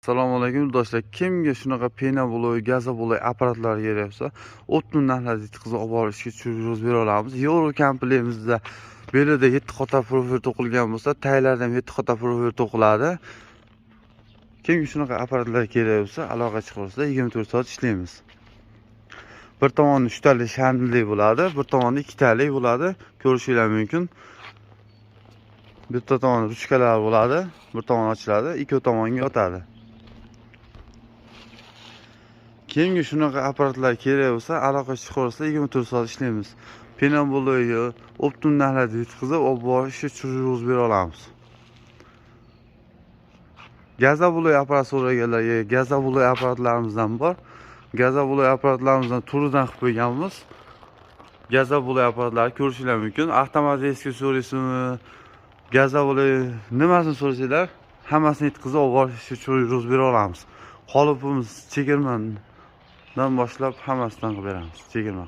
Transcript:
Assalomu alaykum do'stlar. Kimga shunaqa penoblok, gazoblok apparatlar kerak bo'lsa, o'tni narxlarda yetkazib olib borib ishga tushirib bera olamiz. Yevro komplektimizda belida 7 qator profil to'qilgan bo'lsa, taylarida ham 7 qator profil to'qiladi. Kimga shunaqa apparatlar kerak bo'lsa, aloqa chiqarsizlar, 24 soat ishlaymiz. Bir tomoni 3 talik shamli bo'ladi, bir tomoni 2 talik bo'ladi. Ko'rishingiz mumkin. Bitta tomoni ruchkalar bo'ladi, bir tomoni ochiladi, ikki tomonga yotadi. Kimga shunaqa apparatlar kerak bo'lsa, aloqa chiqarsizlar, 24 soat ishlaymiz. Penoblokni optim narxlarda yetkazib, olib borib ishga tushirib bera olamiz. Gazoblok apparat so'raganlarga gazoblok apparatlarimizdan bor. Gazoblok apparatlarimizdan turidan qilib qo'yganmiz. Gazoblok apparatlarni ko'rishingiz mumkin. Avtomatik so'raysizmi, gazoblok nimasini so'rasanglar, hammasini yetkazib olib borib ishga tushirib bera olamiz. Qolipimiz chegirmadan boshlab hammasidan qilib beramiz, chegirma.